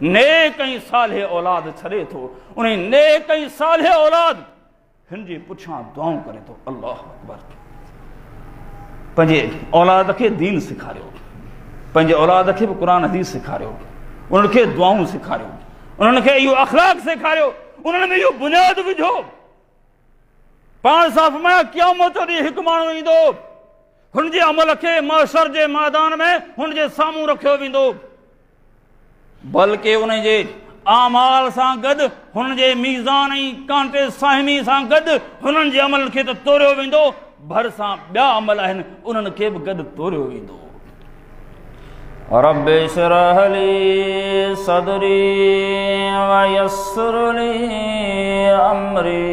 नेक ऐं साले औलाद छॾे थो, उन नेक ऐं साले औलाद हिन जे पुठियां दुआऊं करे थो। अल्लाह अकबर। पंहिंजे औलाद खे दीन सेखारियो, पंहिंजे औलाद खे बि क़ुर हदीस सेखारियो, उन्हनि खे दुआऊं सेखारियो, उन्हनि खे इहो अख़लाक सेखारियो, उन्हनि में इहो बुनियाद विझो। पाण सां फरमाया क़यामत ॾींहुं हिकु माण्हू ईंदो, हुनजे अमल खे महशर जे मैदान में हुनजे साम्हूं रखियो वेंदो, बल्कि उनजे आमाल सां गॾु हुनजे मीज़ान ऐं कांटे साहिमी सां गॾु हुननि जे अमल खे त तोड़ियो वेंदो, भरिसां ॿिया अमल आहिनि उन्हनि खे बि गॾु तोड़ियो वेंदो। रब इश्रह ली सदरी वयस्सिर ली अमरी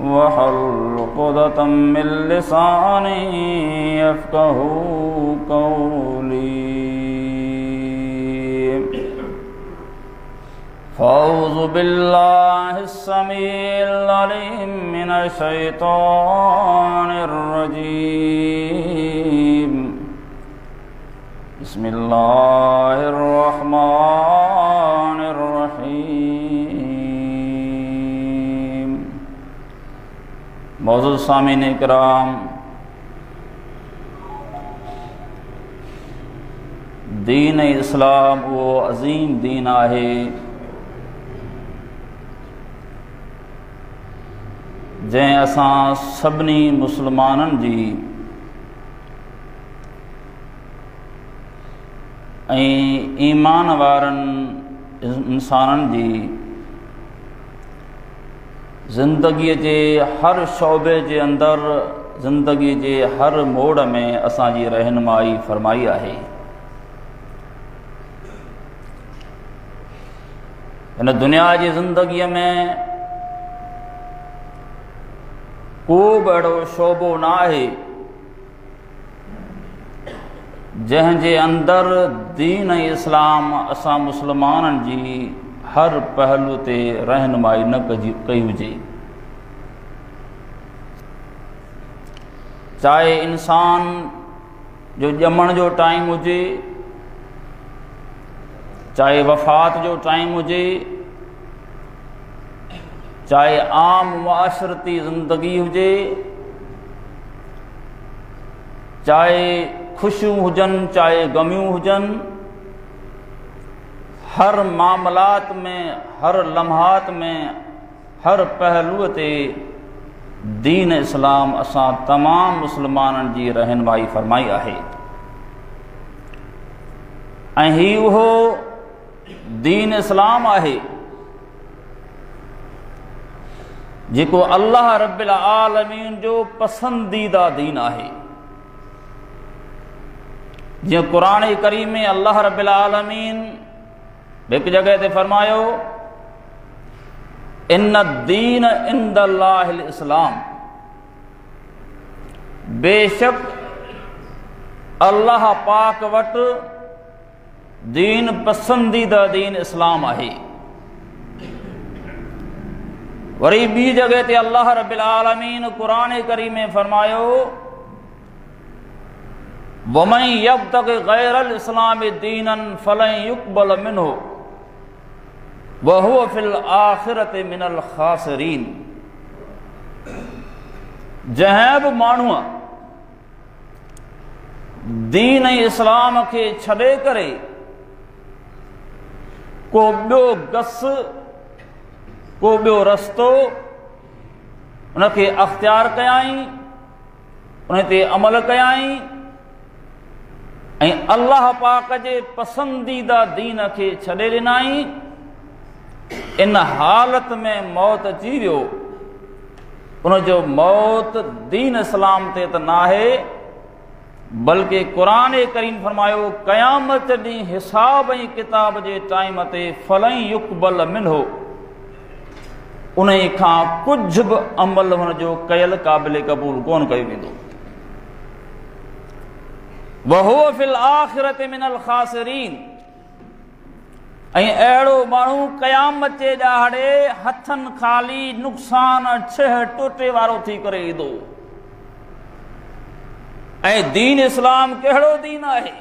वहलुल उक़दतम मिन लिसानी यफ़क़हू क़ौली। फ़अऊज़ु बिल्लाहि स्समीइल अलीम मिनश शैतानिर रजीम। बिस्मिल्लाहिर रहमानिर रहीम। मौजूद सामीन इकराम, दीन इस्लाम उहो अज़ीम दीन आहे जंहिं असां सभिनी मुस्लमाननि जी ऐं ईमान वारनि इंसाननि जी ज़िंदगीअ जे हर शोबे जे अंदरि, ज़िंदगीअ जे हर मोड़ में असांजी रहनुमाई फरमाई आहे। हिन दुनिया जी ज़िंदगीअ में को बि अहिड़ो शोबो न आहे जंहिंजे अंदरि दीन ऐं इस्लाम असां मुस्लमाननि जी हर पहलू ते रहनुमाई न कई हुजे। चाहे इंसान जो ॼमण जो टाइम हुजे, चाहे वफ़ात जो टाइम हुजे, चाहे आम मुआशरती ज़िंदगी हुजे, चाहे ख़ुशियूं हुजनि, चाहे ग़मियूं हुजनि, हर मामलात में, हर लम्हात में, हर पहलूअ ते दीन इस्लाम असां तमामु मुस्लमाननि जी रहनुमाई फरमाई आहे। ऐं हीउ उहो दीन इस्लाम आहे जेको अल्लाह रब्बुल आलमीन जो पसंदीदा दीन आहे। जीअं क़ुर करीम में अल्लाह रब्बुल आलमीन हिकु जॻह ते फरमायो, इन दीन इंदल्लाहिल इस्लाम, बेशक अल्लाह पाक वटि दीन पसंदीदा दीन इस्लाम आहे। वरी ॿी जॻह ते अल्लाह रब्बुल आलमीन क़ुर करीम में फरमायो, वमन यब्तग़ि ग़ैरल इस्लाम दीनन फलन युक़बल मिन्हु वहुव फ़िल आख़िरति मिनल ख़ासिरीन। जंहिं बि माण्हूअ दीन ऐं इस्लाम खे छॾे करे को ॿियो गस, को ॿियो रस्तो उनखे अख़्तियार कयाईं, उन ते अमल कयाईं ऐं अल्लाह पाक जे पसंदीदा दीन खे छॾे ॾिनाईं, इन हालत में मौत अची वियो, उनजो मौत दीन इस्लाम ते त नाहे, बल्कि क़ुर करीम फरमायो, क़यामत ॾींहुं हिसाब ऐं किताब जे टाइम ते फलन युक़बल मिन्हु, उन खां कुझु बि अमल हुनजो कयल क़ाबिल क़बूल कोन कयो वेंदो। वहुव फ़िल आख़िरति मिनल ख़ासिरीन, ऐं अहिड़ो माण्हू क़यामत जे ॾिहाड़े हथनि खाली नुक़सान छह टोटे वारो थी करे ईंदो। ऐं दीन इस्लाम कहिड़ो दीन आहे?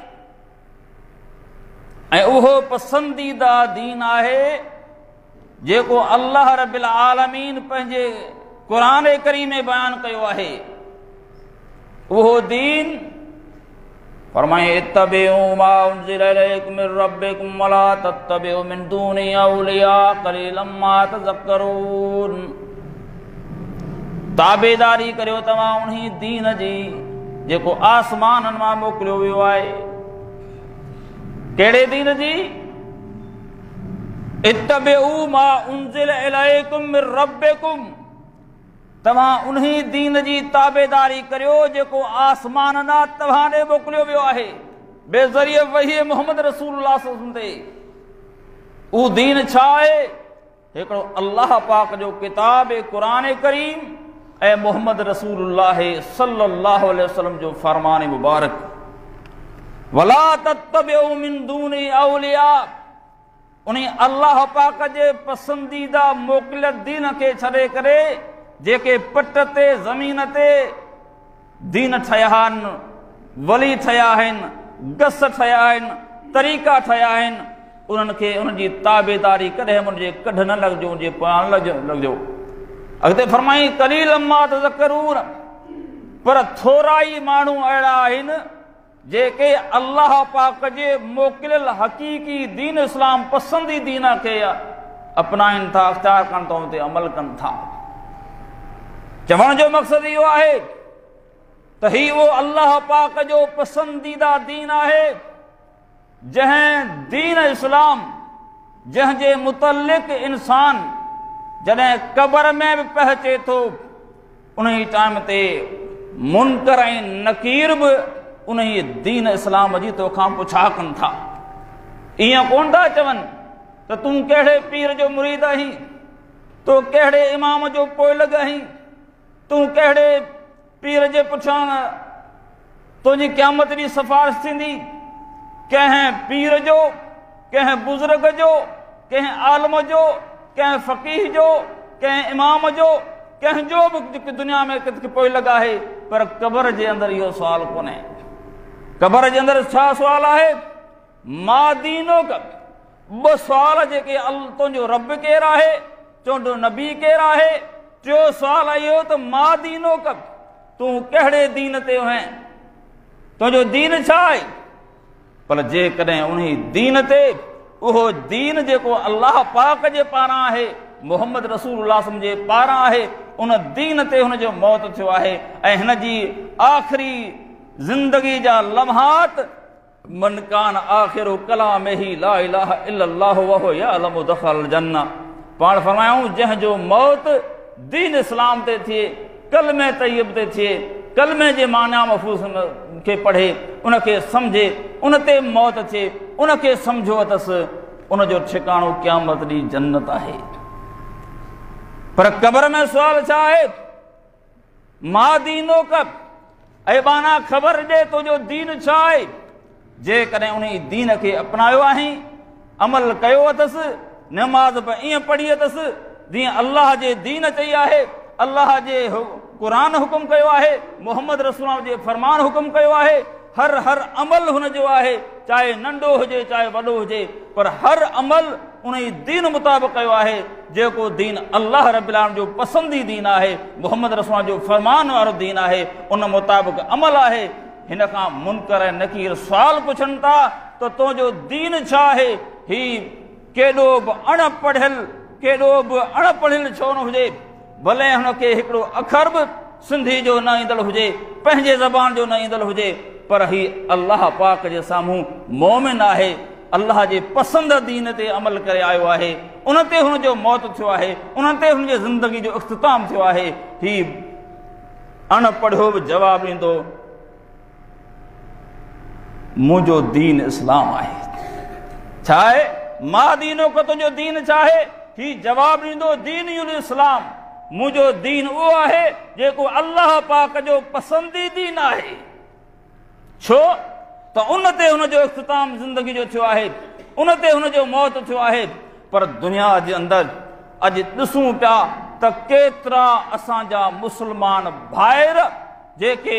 ऐं उहो पसंदीदा दीन आहे जेको अल्लाह रब्बुल आलमीन पंहिंजे क़ुरान करीम में बयानु कयो आहे। उहो दीन फरमाए इत्तबिउ मा उनज़िल इलैकुम मिन रब्बिकुम वला तत्तबिउ मिन दूनी औलिया क़लीलन मा तज़क्करून। ताबेदारी करियो तव्हां उन्ही दीन जी जेको आसमाननि मां मोकिलियो वियो आहे। कहिड़े दीन जी? इत्तबिउ मा उनज़िल इलैकुम मिन रब्बिकुम, तव्हां उन्ही दीन जी ताबेदारी करियो जेको आसमान ना तव्हां ॾे मोकिलियो वियो आहे बेज़रिए वही मोहम्मद रसूलुल्लाह सल्लल्लाहु अलैहि वसल्लम ते। उहो दीन छा आहे? हिकिड़ो अल्लाह पाक जो किताब क़ुरान करीम ऐं मोहम्मद रसूलुल्लाह सल्लल्लाहु अलैहि वसल्लम जो फरमान मुबारक। वला तत्तबिउ मिन दूनी औलिया, उन अल्लाह पाक जे पसंदीदा मोकिलियल दीन खे छॾे करे जेके पट ते ज़मीन ते दीन ठहिया आहिनि, वली ठहिया आहिनि, गस ठहिया आहिनि, तरीक़ा ठहिया आहिनि, उन्हनि खे उन्हनि जी ताबेदारी कॾहिं उनजे कढ न लॻिजो, उनजे पोयां न लॻिजो। अॻिते फरमाई क़लील मा तज़क्करून, पर थोरा ई माण्हू अहिड़ा आहिनि जेके अल्लाह पाक जे मोकिलियल हक़ीक़ी दीन इस्लाम पसंदी दीन खे अपनाइनि था, अख़्तियार कनि था, उन ते अमल कनि था। चवण जो मक़सदु इहो आहे त हीउ उहो अल्लाह पाक जो पसंदीदा दीन आहे जंहिं दीन इस्लाम जंहिंजे मुतलिक़ इंसान जॾहिं क़बर में बि पहुचे थो उन ई टाइम ते मुनकर ऐं नकीर बि उन दीन इस्लाम जी तोखां पुछा कनि था। ईअं कोन था चवनि त तूं कहिड़े पीर जो मुरीद आहीं, तूं कहिड़े इमाम जो पोइलॻ आहीं, तूं कहिड़े पीर जे पुठियां तुंहिंजी क़यामत ॾींहुं सिफारिश थींदी। कंहिं पीर जो, कंहिं बुज़ुर्ग जो, कंहिं आलम जो, कंहिं फ़क़ीह जो, कंहिं इमाम जो, कंहिंजो बि दुनिया में किथे पोइलॻ आहे, पर क़बर जे अंदरि इहो सुवाल कोन्हे। क़बर जे अंदरि छा सुवाल आहे? मा दीनुक, ॿ सुवाल जेके तुंहिंजो रब केरु आहे, तुंहिंजो नबी केरु आहे। टियों सुवाल इहो त मा दीनुक, तूं कहिड़े दीन ते हुएं, तुंहिंजो दीन छा आहे? पर जेकॾहिं उन दीन ते उहो दीन जेको अल्लाह पाक जे पारां आहे, मोहम्मद रसूलुल्लाह जे पारां आहे, उन दीन ते हुनजो मौत थियो आहे ऐं हिन जी आख़िरी ज़िंदगी जा लम्हात मन कान आख़िर कलामिही ला इलाहा इल्लल्लाहु वहुव यअलमु दख़ल जन्नह। पाण फरमायूं जंहिंजो मौत दीन इस्लाम ते थिए, कलमे तय्यब ते थिए, कलमे जे माना मफ़ूस खे पढ़े, उनखे सम्झे, उन ते मौत थिए, उनखे सम्झो अथसि, उनजो ठिकाणो क़यामत ॾींहुं जन्नत आहे। पर क़बर में सुवाल छा आहे? मा दीनुक, ऐं बाना ख़बर ॾे तुंहिंजो दीन छा आहे? जेकॾहिं उन दीन खे अपनायो आहीं, अमल कयो अथसि, नमाज़ बि ईअं पढ़ी अथसि जीअं अल्लाह जे दीन चई आहे, अल्लाह जे क़ुरान हुकुम कयो आहे, मोहम्मद रसूल जे फरमान हुकुम कयो आहे, हर हर अमल हुनजो आहे, चाहे नंढो हुजे चाहे वॾो हुजे, पर हर अमल उन दीन मुताबिक़ कयो आहे जेको दीन अल्लाह रब्बुल आलमीन जो पसंदी दीन आहे, मोहम्मद रसूल जो फरमान वारो दीन आहे, उन मुताबिक़ अमल आहे। हिन खां मुनकर ऐं नकीर सुवाल पुछनि था त तुंहिंजो दीन छा आहे? हीउ केॾो बि अणपढ़ियल, केॾो बि अणपढ़ियल छो न हुजे, भले हुनखे हिकिड़ो अखर बि सिंधी जो न ईंदड़ हुजे, पंहिंजे ज़बान जो न ईंदड़ हुजे, पर हीउ अल्लाह पाक जे साम्हूं मोमिन आहे, अल्लाह जे पसंद दीन ते अमल करे आयो आहे, उन ते हुनजो मौत थियो आहे, उन ते हुनजी ज़िंदगी जो इख़्तिताम थियो आहे। हीउ अणपढ़ियो बि जवाबु ॾींदो मुंहिंजो दीन इस्लाम आहे। छा आहे? मा दीनुक, तुंहिंजो दीन छा आहे? हीउ जवाबु ॾींदो दीन इस्लाम, मुंहिंजो दीन उहो आहे जेको अल्लाह पाक जो पसंदी दीन आहे। छो त उन ते हुनजो इख़्तिताम ज़िंदगी जो थियो आहे, उन ते हुनजो मौत थियो आहे। पर दुनिया जे अंदरि अॼु ॾिसूं पिया त केतिरा असांजा मुस्लमान भाइर जेके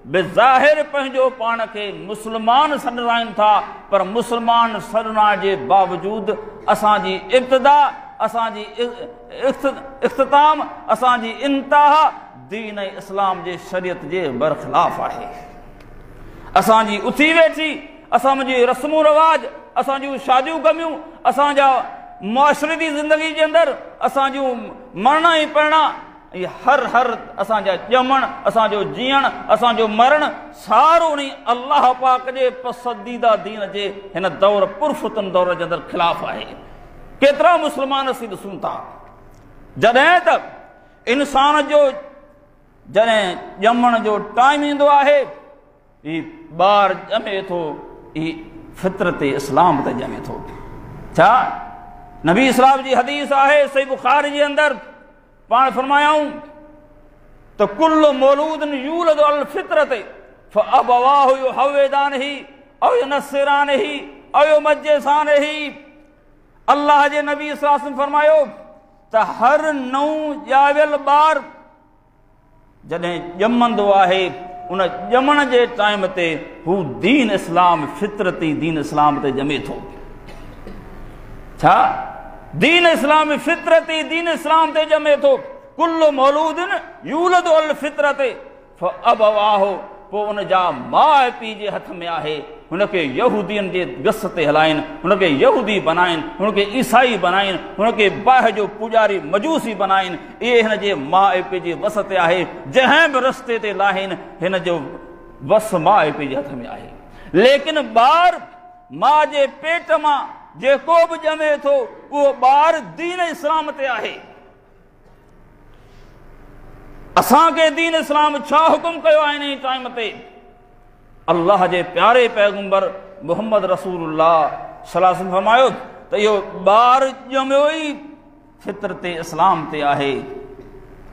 बज़ाहिर पंहिंजो पाण खे मुस्लमान सॾराइनि था, पर मुस्लमान सॾण जे बावजूद असांजी इब्तिदा, असांजी इख़्तिताम, असांजी इंतिहा दीन ऐं इस्लाम जे शरीयत जे बरख़िलाफ़ आहे। असांजी उथी वेठी, असांजी रस्मूं रिवाज, असांजूं शादियूं गमियूं, असांजा मुआशरती ज़िंदगी जे अंदरि असांजूं मरणा ऐं पढ़णा, हर हर असांजा ॼमण, असांजो जीअण, असांजो मरण सारो उन अल्लाह पाक जे पसंदीदा दीन जे हिन दौर पुरफुतन दौर जे अंदरि ख़िलाफ़ आहे। केतिरा मुस्लमान असीं ॾिसूं था, जॾहिं त इंसान जो जॾहिं ॼमण जो टाइम ईंदो आहे, हीउ ॿार ॼमे थो, हीउ फितरत इस्लाम ते ॼमे थो। छा नबी इस्लाम जी हदीस आहे सही बुखारी जे अंदरि, पाण फरमायाऊं त कुल मौलूद यूलद अल फितरत फअबवाहु युहव्विदानही औ युनस्सिरानही औ युमज्जिसानही। अल्लाह जे नबी सल्लल्लाहु अलैहि फरमायो त हर नऊं ॼावियल ॿार जॾहिं ॼमंदो आहे, उन ॼमण जे टाइम ते हू दीन इस्लाम, फितरती दीन इस्लाम ते ॼमे थो। छा दीन इस्लाम फितरती दीन इस्लाम ते ॼमे थो। कुल मौलूद यूलद अल फितरत फअबवाहु, पोइ उन जा माउ पीउ जे हथ में आहे, हुनखे यहूदियुनि जे गस ते हलाइनि, हुनखे यहूदी बनाइनि, हुनखे ईसाई बनाइनि, हुनखे बाहि जो पुॼारी मजूसी बनाइनि। इहे हिन जे माउ पीउ जे वस ते आहे, जंहिं बि रस्ते ते लाहिनि हिन जो वस माउ पीउ जे हथ में आहे। लेकिन ॿार माउ जे पेट मां जेको बि ॼमे थो, उहो ॿार दीन इस्लाम ते आहे। असांखे दीन इस्लाम छा हुकुम कयो आहे इन टाइम ते? अल्लाह जे प्यारे पैगम्बर मोहम्मद रसूलुल्लाह सल्लल्लाहु अलैहि वसल्लम फरमायो त इहो ॿार ॼमियो ई फितरत इस्लाम ते आहे।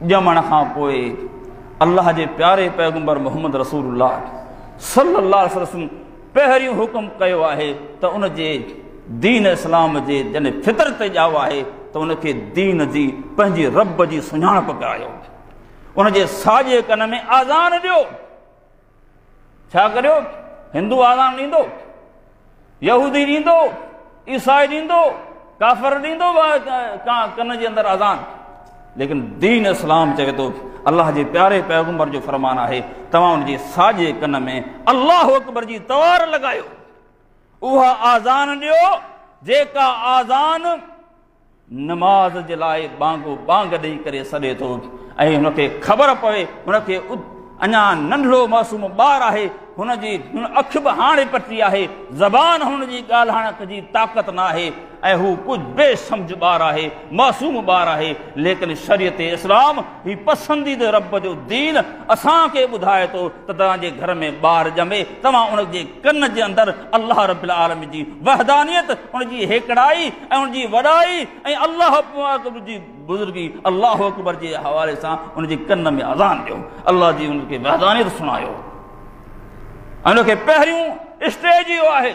ॼमण खां पोइ अल्लाह जे प्यारे पैगम्बर मोहम्मद रसूलुल्लाह सल्लल्लाहु अलैहि वसल्लम पहिरियों हुकुम कयो आहे त उन जे दीन इस्लाम जे जॾहिं फितरत ते ॼाओ आहे त उनखे दीन जी पंहिंजी रब जी सुञाणप करायो, उनजे साॼे कन में आज़ान ॾियो। छा करियो? हिंदू आज़ान ॾींदो, यहूदी ॾींदो, ईसाई ॾींदो, काफ़र ॾींदो कन जे अंदरि आज़ान, लेकिन दीन इस्लाम चवे थो, अल्लाह जे प्यारे पैगम्बर जो फरमान आहे, तव्हां उनजे साॼे कन में अल्लाह अकबर जी तवार लॻायो, उहा आज़ान ॾियो जेका आज़ान नमाज़ जे लाइ बांगो बांग ॾेई करे सॾे थो, ऐं हुनखे ख़बर पवे, हुनखे अञा नंढड़ो मासूम ॿार आहे, हुनजी अखि बि हाणे पटी आहे, ज़बान हुनजी ॻाल्हाइण जी ताक़त न आहे, ऐं हू कुझु बेसमझ ॿार आहे, मासूम ॿार आहे, लेकिन शरीयत इस्लाम ही पसंदीदा रब जो दीन असांखे ॿुधाए थो त तव्हांजे घर में ॿार ॼमे, तव्हां उनजे कन जे अंदरि अल्लाह रब्बुल आलमीन जी वहदानियत, उनजी हेकड़ाई ऐं उनजी वॾाई ऐं अल्लाह जी बुज़ुर्गी, अल्लाह अकबर जे हवाले सां उनजे कन में अज़ान ॾियो, अल्लाह जी उनखे वहदानियत सुणायो। ऐं उनखे पहिरियों स्टेज इहो आहे,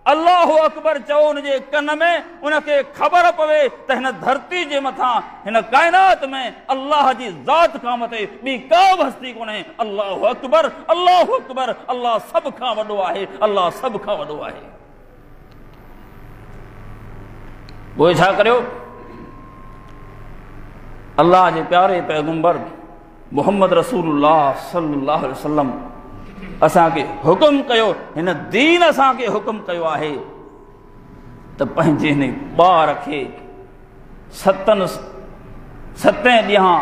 अल्लाह अकबर चओ उनजे कन में, उनखे ख़बर पवे त हिन धरती जे मथां, हिन काइनात में अल्लाह जी ज़ात खां मथे ॿी का बि हस्ती कोन्हे। अल्लाह अकबर, अल्लाह अकबर, अल्लाह सभ खां वॾो आहे, अल्लाह सभ खां वॾो आहे। पोइ छा करियो? अल्लाह जे प्यारे पैगम्बर मोहम्मद रसूलुल्लाह सल्लल्लाहु अलैहि वसल्लम असांखे हुकुम कयो, हिन दीन असांखे हुकुम कयो आहे त पंहिंजे हिन ॿार खे सतें ॾींहं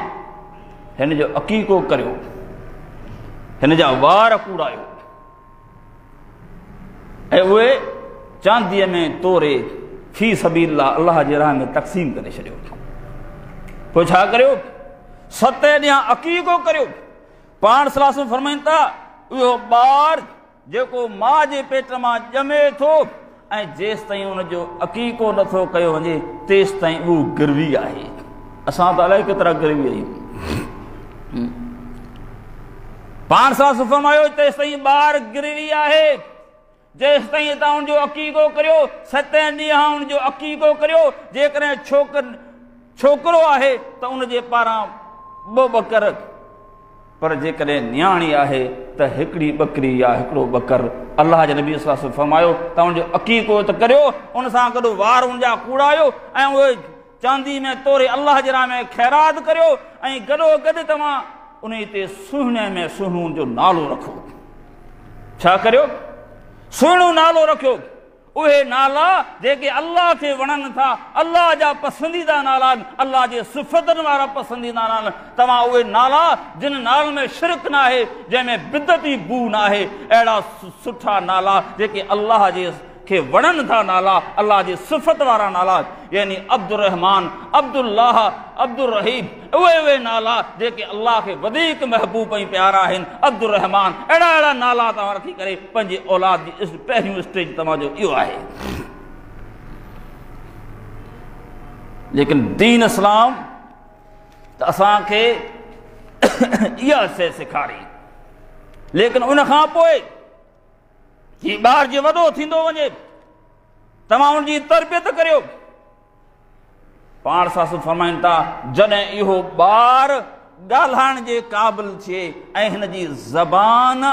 हिन जो अक़ीक़ो करियो, हिन जा वार कूड़ायो ऐं उहे चांदीअ में तोरे फी सबीलिल्लाह अल्लाह जे राह में तक़सीम करे छॾियो। पोइ छा करियो? सतें ॾींहं अक़ीक़ो करियो। पाण सलाह फरमाइनि था इहो ॿार जेको माउ जे पेट मां ॼमे थो ऐं जेसि ताईं उनजो अक़ीक़ो नथो कयो वञे तेसि ताईं उहो गिरवी आहे। असां त अलाए केतिरा गिरवी आहियूं। पाण सां फरमायो तेसि ताईं ॿार गिरवी आहे जेसि ताईं तव्हां उनजो अक़ीक़ो करियो, सतें ॾींहं उनजो अक़ीक़ो करियो। जेकॾहिं छोकिरो आहे त उनजे पारां ॿ ॿकर پر جيڪڏهن نياڻي آهي ته هڪڙي ٻڪري يا هڪڙو ٻڪر. الله جي نبي صلي الله عليه وسلم فرمايو ته ان جو عقيقو ته ڪريو، ان سان گڏ وار ان جا ڪوڙايو ۽ اهي چاندي ۾ توري الله جي راهه ۾ خيرات ڪريو ۽ گڏو گڏ توهان انهي تي سهڻي ۾ سهڻو جو نالو رکو. ڇا ڪريو؟ سهڻو نالو رکيو. اهي نالا جيڪي الله کي وڻن ٿا، الله جا پسنديده نالا آهن، الله جي صفتن وارا پسنديده نالا آهن، توهان اهي نالا جن نالن ۾ شرڪ ناهي، جنهن ۾ بدعتي بوء ناهي، اهڙا سٺا نالا جيڪي الله جي کي وڻن ٿا نالا، الله جي صفت وارا نالا، يعني عبدالرحمان، عبدالله، عبدالرحيم، اهي اهي نالا جيڪي الله کي وڌيڪ محبوب ۽ پيارا آهن، عبدالرحمان، اهڙا اهڙا نالا توهان رکي ڪري پنهنجي اولاد جي پهريون اسٽيج توهان جو اهو آهي. ليڪن دين اسلام ته اسان کي اها شيء سيکاري، ليڪن ان کان پوء هي ٻار جي وڏو ٿيندو وڃي توهان ان جي تربيت ڪريو. پاڻ ساسو فرمائن ٿا جڏهن اهو ٻار ڳالهائڻ جي قابل ٿئي ۽ هن جي زبان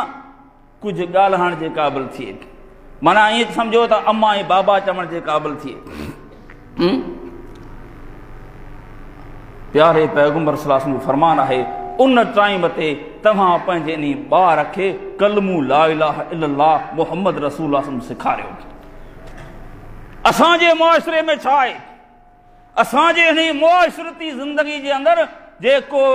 ڪجهه ڳالهائڻ جي قابل ٿئي، معنيٰ ائين سمجهو ته اما ۽ بابا چوڻ جي قابل ٿئي. پياري پيغمبر صلي الله عليه وسلم جو فرمان آهي ان ٽائيم تي توهان پنهنجي انهي ٻار کي ڪلمو لا اله الا الله محمد رسول الله صلي الله عليه وسلم سيکاريو. اسان جي معاشري ۾ ڇا آهي؟ اسان جي انهي معاشرتي زندگي جي اندر جيڪو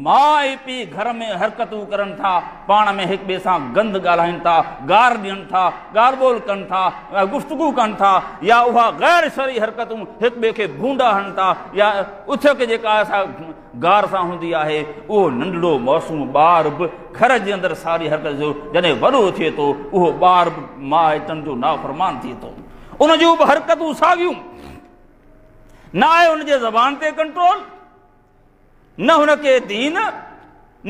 ماء ۽ پيء گهر ۾ حرڪتون ڪرن ٿا، پاڻ ۾ هڪ ٻئي سان گند ڳالهائين ٿا، گار ڏين ٿا، ڳالهه ٻولهه ڪن ٿا، گفتگو ڪن ٿا يا اها غير شرعي حرڪتون هڪ ٻئي کي ڀونڊا هڻن ٿا يا اٿڪ جيڪا آهي سا گار سان هوندي آهي، اهو ننڍڙو معصوم ٻار به گهر جي اندر ساري حرڪت جو جڏهن وڏو ٿئي ٿو اهو ٻار به مائٽن جو نافرمان ٿئي ٿو، ان جون به حرڪتون ساڳيون، نه آهي ان جي زبان تي ڪنٽرول، نه هن کي دين،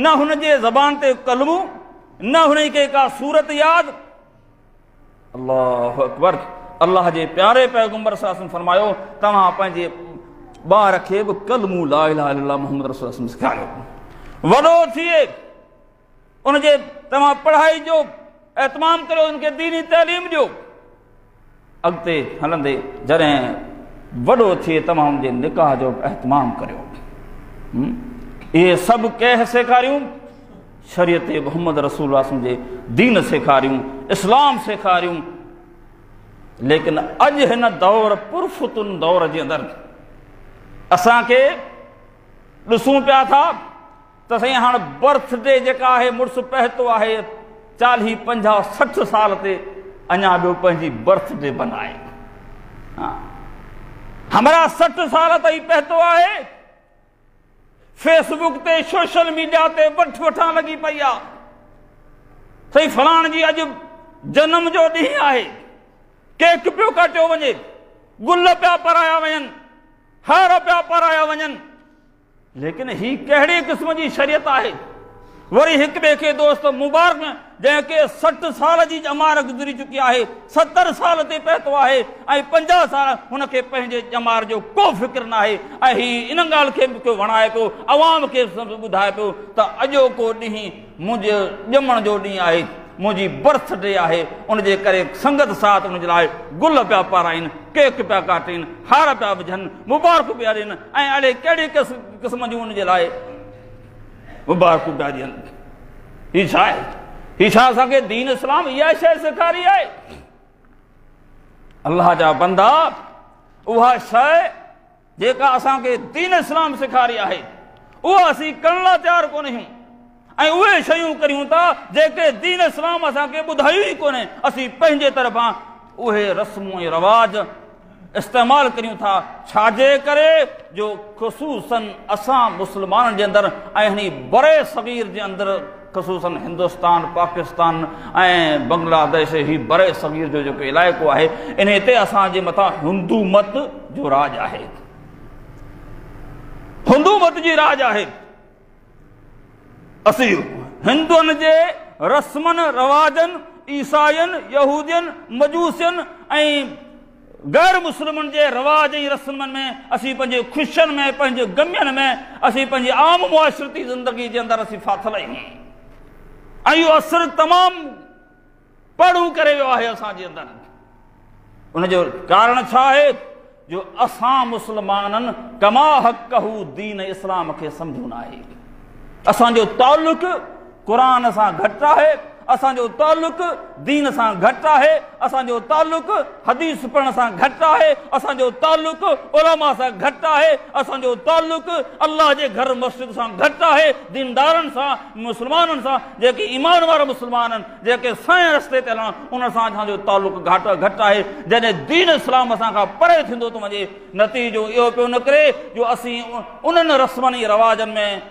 نه هن جي زبان تي ڪلمو، نه هن کي ڪا سورت ياد. الله اڪبر. الله جي پياري پيغمبر صلي الله عليه وسلم فرمايو توهان پنهنجي ٻار کي به ڪلمو لا اله الا الله محمد رسول الله صلي الله عليه وسلم سيکاريو. وڏو ٿئي ان جي توهان پڙهائي جو اهتمام ڪريو، ان کي ديني تعليم ڏيو. اڳتي هلندي جڏهن وڏو ٿئي توهان ان جي نڪاح جو به اهتمام ڪريو. اهي سڀ ڪنهن سيکاريون؟ شريعت محمد رسول الله صلي الله عليه وسلم جي دين سيکاريون، اسلام سيکاريون. ليڪن اڄ هن دور پرفتن دور جي اندر اسان کي ڏسون پيا ٿا ته سائين هاڻ برٿ ڊي جيڪا آهي مڙس پهتو آهي 40 50 60 سال تي اڃا ٻيو پنهنجي برٿ ڊي بنائي. همرا 60 سال تائين پهتو آهي، فيس بڪ تي سوشل ميڊيا تي وٺ وٺان لڳي پئي آ، سائين فلاڻ جي اڄ جنم جو ڏينهن آهي، ڪيڪ پيو ڪاٽيو وڃي، گل پيا پارايا وڃن، هار پيا پارايا وڃن. ليڪن هي ڪهڙي قسم جي شريعت آهي؟ وري هڪ ٻئي کي دوست مبارڪ، جنهن کي 60 سال جي ڄمار گذري چڪي آهي، 70 سال تي پهتو آهي ۽ 50 سال، هن کي پنهنجي ڄمار جو ڪو فڪر ناهي ۽ هي ان ڳالهه کي به وڻائي پيو، عوام کي ٻڌائي پيو ته اڄوڪو ڏينهن منهنجي ڄمڻ جو ڏينهن آهي، منهنجي برٿ ڊي آهي، ان جي ڪري سنگت ساٿ ان جي لاء گل پيا پارائين، ڪيڪ پيا ڪاٽين، هار پيا وجهن، مبارڪون پيا ڏين ۽ اهڙي ڪهڙي قسم جون ان جي لاء مبارڪون پيا ڏين. هي ڇا آهي؟ هي ڇا اسان کي دين اسلام اها شيء سيکاري آهي؟ الله جا بندا، اها شيء جيڪا اسان کي دين اسلام سيکاري آهي اها اسين ڪرڻ لاء تيار ڪونه آهيون ۽ اهي شيون ڪريون ٿا جيڪي دين اسلام اسان کي ٻڌايون ئي ڪونهي. اسين پنهنجي طرفان اهي رسمون ۽ رواج استعمال ڪريون ٿا، ڇاجي ڪري جو خصوصاً اسان مسلمانن جي اندر ۽ هني بري صغير جي اندر خصوصاً هندستان، پاڪستان ۽ بنگلاديش هي بري صغير جو جيڪو علائقو آهي انهي تي اسان جي مٿان هندو مت جو راڄ آهي، هندو مت جي راڄ آهي. اسين هندن جي رسمن رواجن، عيسائين، يهودين، مجوسين ۽ गैर मुस्लिमनि जे रिवाज ऐं रस्मनि में, असीं पंहिंजे ख़ुशियुनि में, पंहिंजे ग़मियुनि में, असीं पंहिंजी आम मुआशरती ज़िंदगी जे अंदरि असीं फाथिल आहियूं। ऐं इहो असरु तमामु पढ़ू करे वियो आहे असांजे अंदरि। उनजो कारण छा आहे? जो असां मुस्लमाननि कमा हक़ दीन इस्लाम खे सम्झो न आहे। असांजो तालुक क़ुर सां घटि आहे, असांजो तालुक दीन सां घटि आहे, असांजो तालुक हदीस पढ़ण सां घटि आहे, असांजो तालुक उलमा सां घटि आहे, असांजो तालुक अल्लाह जे घर मस्जिद सां घटि आहे, दीनदारनि सां, मुस्लमाननि सां, जेके ईमान वारा मुस्लमान आहिनि, जेके सही रस्ते ते हलनि, उन सां असांजो तालुक घटि आहे। जॾहिं दीन इस्लाम असांखां परे थींदो थो वञे, नतीजो इहो पियो निकिरे जो असीं उन्हनि रस्मनि ऐं रिवाजनि में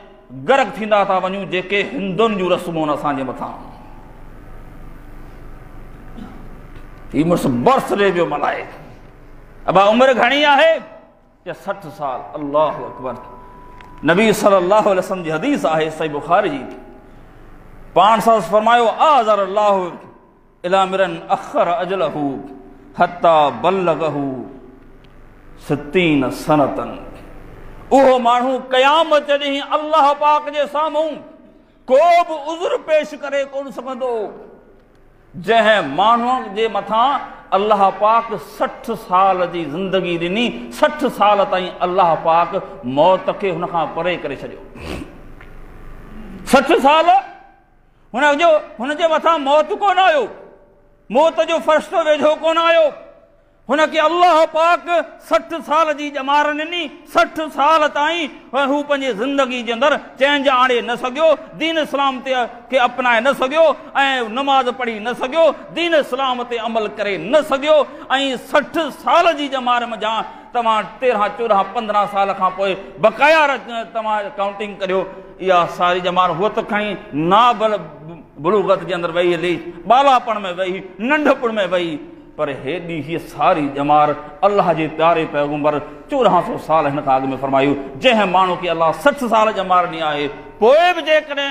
गर्क थींदा था वञूं जेके हिंदुनि जूं रस्मूं आहिनि असांजे मथां। ही मुड़ुस बर्थडे पियो मल्हाए। अबा उमिरि घणी आहे? या 60 साल। अल्लाह अकबर। नबी सल्लल्लाहु अलैहि वसल्लम जी हदीस आहे सही बुखारी जी, पाण सां फरमायो आज़र अल्लाह इला मिरन अखर अजलहू हत्ता बल्लगहू 60 सनतन। उहो माण्हू क़यामत ॾींहुं अल्लाह पाक जे साम्हूं को बि उज़ुर पेश करे कोन सघंदो, जंहिं माण्हूअ जे मथां अल्लाह पाक 60 साल जी ज़िंदगी ॾिनी, 60 साल ताईं अल्लाह पाक मौत खे हुन खां परे करे छॾियो। 60 साल हुनजे मथां मौत कोन आयो, मौत जो फ़रिश्तो वेझो कोन आयो, हुनखे अल्लाह पाक 60 साल जी ॼमार ॾिनी। 60 साल ताईं हू पंहिंजी ज़िंदगी जे अंदरि चेंज आणे न सघियो, दीन इस्लाम ते खे अपनाए न सघियो, ऐं नमाज़ पढ़ी न सघियो, दीन इस्लाम ते अमल करे न सघियो। ऐं 60 साल जी ॼमार मंझां तव्हां 13, 14, 15 साल खां पोइ बक़ाया तव्हां काउंटिंग करियो, इहा सारी ॼमार हूअ त खणी नाबल बलूगत जे अंदरि वई हली, ॿालापण में वई, नंढपण में वई, पर हेॾी हीअ सारी ॼमार अल्लाह जे प्यारे पैगम्बर 1400 साल हिन खां अॻु में फरमायो, जंहिं माण्हू खे अल्लाह 60 साल ॼमार ॾिनी आहे, पोइ बि जेकॾहिं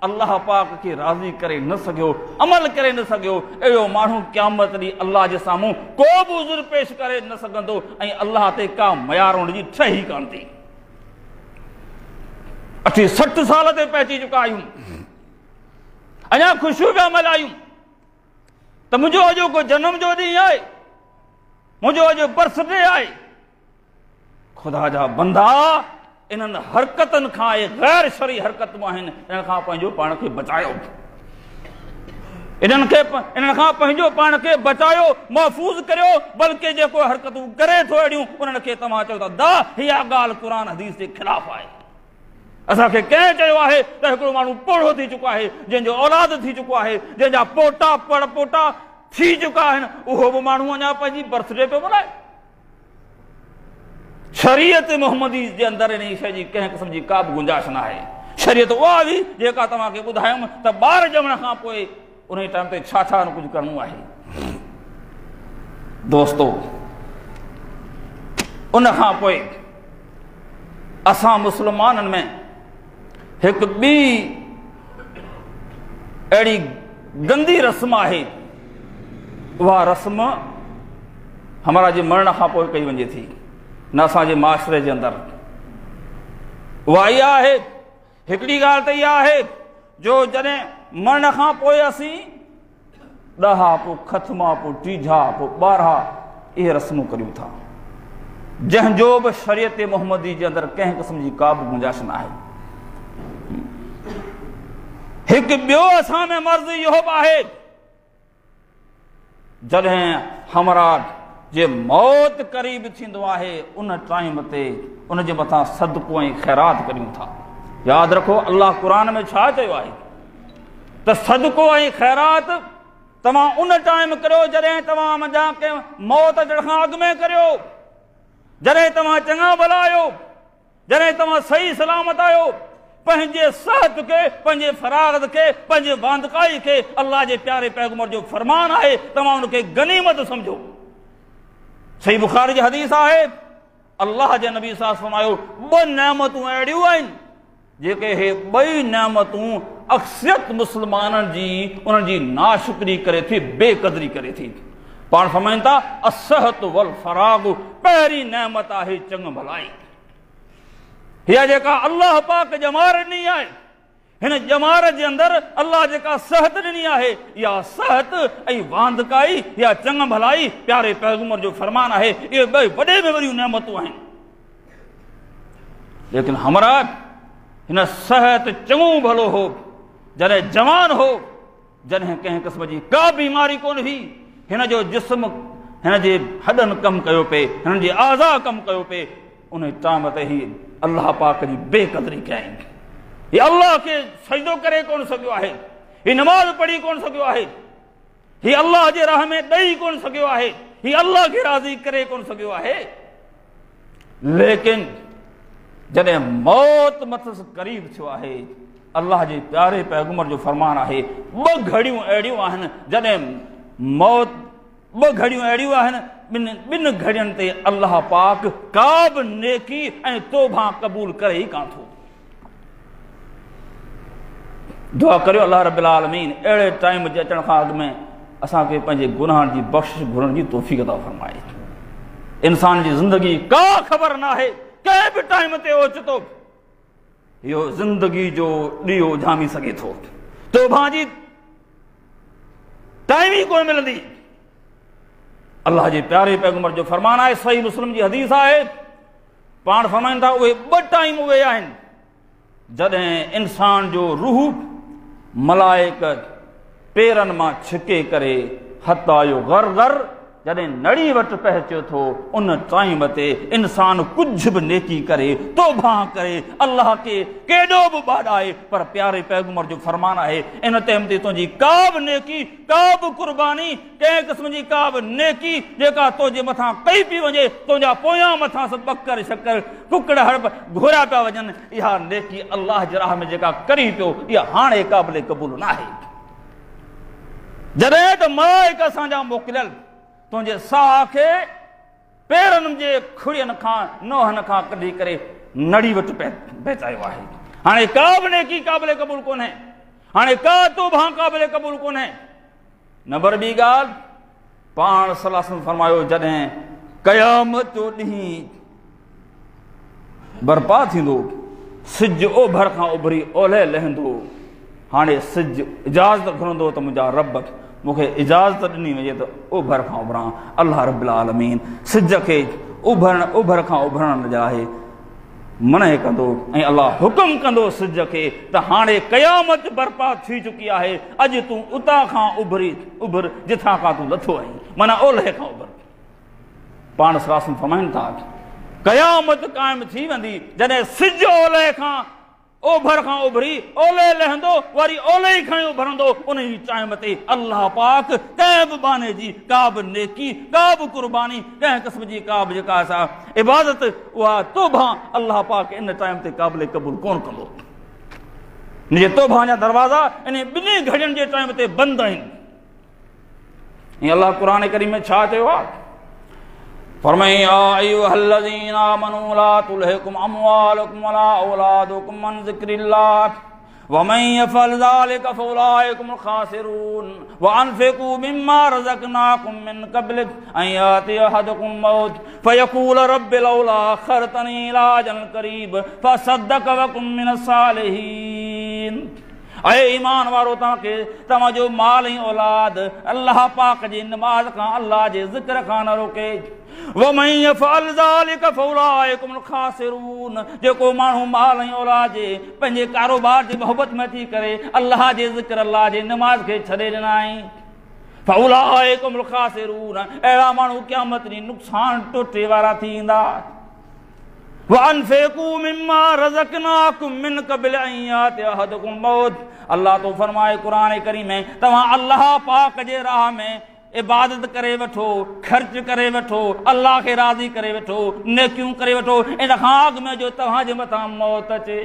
अल्लाह पाक खे राज़ी करे न सघियो, अमल करे न सघियो, अहिड़ो माण्हू क़यामत ॾींहुं अल्लाह जे साम्हूं को बि उज़ुर पेश करे न सघंदो ऐं अल्लाह ते का मयार हुनजी ठही कान थी। असीं 60 साल ते पहुची चुका आहियूं, अञा ख़ुशियूं पिया मल्हायूं त मुंहिंजो अॼु को जनम जो ॾींहुं आहे, मुंहिंजो अॼु बर्थडे आहे। ख़ुदा जा बंदा, इन्हनि हरकतनि खां, ग़ैर शरी हरकतूं आहिनि, इन्हनि खां पंहिंजो पाण खे बचायो, इन्हनि खां पंहिंजो पाण खे बचायो, महफ़ूज़ करियो। बल्कि जेको हरकतूं करे थो अहिड़ियूं, उन्हनि खे तव्हां चओ था दा इहा ॻाल्हि क़ुर हदीस जे ख़िलाफ़ आहे। असांखे कंहिं चयो आहे त हिकिड़ो माण्हू पोड़ो थी चुको आहे, जंहिंजो औलाद थी चुको आहे, जंहिंजा पोटा पड़ पोटा थी चुका आहिनि, उहो बि माण्हू अञा पंहिंजी बर्थडे पियो मल्हाए। शरीयत मोहम्मदी जे अंदरि इन शइ जी कंहिं क़िस्म जी का बि गुंजाइश न आहे। शरीयत उहा हुई जेका तव्हांखे ॿुधायुमि त ॿार ॼमण खां पोइ उन टाइम ते छा छा कुझु करिणो आहे। दोस्तो, उन खां पोइ असां मुस्लमाननि में हिकु ॿी अहिड़ी गंदी रस्म आहे, उहा रस्म हमारा जे मरण खां पोइ कई वञे थी न असांजे माशरे जे अंदरि। उहा इहा आहे, हिकिड़ी ॻाल्हि त इहा आहे जो जॾहिं मरण खां पोइ असीं ॾहा, पोइ ख़तमा, पोइ टीझा, पोइ 12 इहे रस्मूं करियूं था, जंहिंजो बि शरीयत मोहम्मदी जे अंदरि कंहिं क़िस्म जी का बि गुंजाइश न आहे। हिकु ॿियो असां में मर्ज़ इहो बि आहे, जॾहिं हमरा जे मौत क़रीब थींदो आहे उन टाइम ते उन जे मथां सदको ऐं ख़ैरात करियूं था। यादि रखो, अल्लाह क़ुर में छा चयो आहे त सदको ऐं ख़ैरात तव्हां उन टाइम करियो जॾहिं तव्हां मंझां कंहिं मौत अचण खां अॻु में करियो, जॾहिं तव्हां चङा भला आहियो, जॾहिं तव्हां सही सलामत आहियो। पंहिंजे सिहत खे, पंहिंजे फरागत खे, पंहिंजे वांदकाई खे अल्लाह जे प्यारे पैगम्बर जो फरमान आहे, तव्हां उनखे गनीमत सम्झो। सही बुखारी जी हदीस आहे, अल्लाह जे नबी साहब फरमायो, ॿ नेमतूं अहिड़ियूं आहिनि जेके हे ॿई नेमतूं अक्सरियत मुस्लमाननि जी उन्हनि जी नाशुक्री करे थी, बेकदरी करे थी। पाण फरमाइनि था, असहत वल फराग, पहिरीं नेमत आहे चङ भलाई। हीअ जेका अल्लाह पाक ॼमार ॾिनी आहे, हिन ॼमार जे अंदरि अल्लाह जेका सिहत ॾिनी आहे, इहा सिहत ऐं वांदकाई या चङ भलाई प्यारे पैगुमर जो फरमान आहे, इहे ॿई वॾे में वॾियूं नेमतूं आहिनि। लेकिन हमरा हिन सिहत चङो भलो हो, जॾहिं जवान हो, जॾहिं कंहिं क़िस्म जी का बीमारी कोन हुई, हिन जो जिस्म हिन जे हॾनि कमु कयो पए, हिननि जे आज़ा कमु कयो पए, उन टाइम ते ही अल्लाह पाक जी बेकदरी कयाईं। हीअ अल्लाह खे सजदो करे कोन सघियो आहे, हीअ नमाज़ पढ़ी कोन सघियो आहे, हीअ अल्लाह जे राह में ॾेई कोन सघियो आहे, हीअ अल्लाह खे राज़ी करे कोन सघियो आहे। लेकिन जॾहिं मौत मथसि क़रीब थियो आहे, अल्लाह जे प्यारे पैगुमर जो फरमान आहे, ॿ घड़ियूं अहिड़ियूं आहिनि जॾहिं मौत, ॿ घड़ियूं अहिड़ियूं आहिनि, ॿिनि घड़ियुनि ते अल्लाह पाक का बि नेकी ऐं तोबा क़बूल करे ई कान थो। दुआ करियो अल्लाह रब्बुल आलमीन अहिड़े टाइम जे अचण खां अॻु में असांखे पंहिंजे गुनाहनि जी बख़्शिश घुरण जी तौफ़ीक़ अता फरमाए। इंसान जी ज़िंदगी का ख़बर न आहे, कंहिं बि टाइम ते ओचितो इहो ज़िंदगी जो ॾींहुं उझामी सघे थो, तोबा जी टाइम ई कोन मिलंदी। अल्लाह जे प्यारे पैगम्बर जो फरमान आहे, सही मुस्लिम जी हदीस आहे, पाण फरमाइनि था उहे ॿ टाइम उहे आहिनि जॾहिं इंसान जो रूह मलाइक पेरनि मां छिके करे हता जो गर गर जॾहिं नड़ी वटि पहुचे थो, उन टाइम ते इंसान कुझु बि नेकी करे, तोबा करे, अल्लाह खे केॾो बि ॿाॾाए, पर प्यारे पैगम्बर जो फरमान आहे इन टाइम ते तुंहिंजी का बि नेकी, का बि क़ुर्बानी, कंहिं क़िस्म जी का बि नेकी जेका तुंहिंजे मथां कई पई वञे, तुंहिंजा पोयां मथां सभु बकर शकर कुकड़ हड़प घुरा पिया वञनि, इहा नेकी अल्लाह जे राह में जेका करी पियो इहा हाणे क़ाबिल क़बूल न आहे। जॾहिं त मलाइक असांजा मोकिलियल तुंहिंजे साह खे पेरनि जे खुड़ियनि खां नोहनि खां कढी करे नड़ी वटि पहुचायो आहे। हाणे का बि नेकी क़ाबिल क़बूल कोन्हे, हाणे का तोबा क़ाबिल क़बूल कोन्हे। नंबर ॿी ॻाल्हि, पाण सलाह फरमायो जॾहिं क़यामत जो ॾींहुं बर्पा थींदो, सिज ओभर खां उभरी ओलह लहंदो, हाणे सिज इजाज़त घुरंदो त मुंहिंजा रब मूंखे इजाज़त ॾिनी वञे त उभर खां उभरां। अल्लाह रब्बुल आलमीन सिज खे उभरण उभर खां उभरण जे लाइ मना कंदो ऐं अल्लाह हुकुम कंदो सिज खे त हाणे क़यामत बर्पा थी चुकी आहे, अॼु तूं उतां खां उभरी उभर जिथां खां तूं लथो आहीं, माना ओलह खां उभर। पाण सलाह फरमाइनि था क़यामत क़ाइमु थी वेंदी जॾहिं सिज ओलह खां ओभर खां उभरी ओले लहंदो, वरी ओले ई खणी उभरंदो, उन ई टाइम ते अल्लाह पाक कंहिं बि बाने जी का बि नेकी, का बि क़ुर्बानी, कंहिं क़िस्म जी का बि जेका असां इबादत, उहा तोबा अल्लाह पाक इन टाइम ते क़ाबिल क़बूल कोन कंदो। हिन तोबा जा दरवाज़ा इन ॿिन्ही घड़ियुनि जे टाइम ते बंदि आहिनि। ऐं अल्लाह क़ुर करीम में छा चयो आहे? फरमाई या अय्युहल्लज़ीना आमनू ला तुल्हिकुम अम्वालुकुम वला औलादुकुम अन ज़िक्रिल्लाह वमन यफ़अल ज़ालिका फ़उलाइकुमुल ख़ासिरून व अनफ़िकू मिम्मा रज़क़नाकुम मिन क़ब्ल अन याति अहदकुम मौत फ़यक़ूल रब्बि लौला अख़्खरतनी इला अजलिन क़रीब फ़असद्दक़ व कुन मिनस सालिहीन। ऐं ईमान वारो, तव्हांखे तव्हांजो माल ऐं औलाद अल्लाह पाक जी नमाज़ खां, अल्लाह जे ज़िक्र खां न रोके। वमन यफ़अल ज़ालिका फ़उलाइकुमुल ख़ासिरून। जेको माण्हू माल ऐं औलाद जे पंहिंजे कारोबार जी मोहबत में थी करे अल्लाह जे ज़िक्र, अल्लाह जे नमाज़ खे छॾे ॾिनाई, फ़उलाइकुमुल ख़ासिरून, अहिड़ा माण्हू क़यामत ॾींहुं नुक़सान टोटे वारा थी ईंदा। वअनफ़िकू मिम्मा रज़क़नाकुम मिन क़ब्ल अन याति अहदकुम मौत। अल्लाह तो फरमाए क़ुरान करीम में तव्हां अल्लाह पाक जे राह में इबादत करे वठो, ख़र्च करे वठो, अल्लाह खे राज़ी करे वठो, नेकियूं करे वठो, इन खां अॻु में जो तव्हांजे मथां मौत अचे।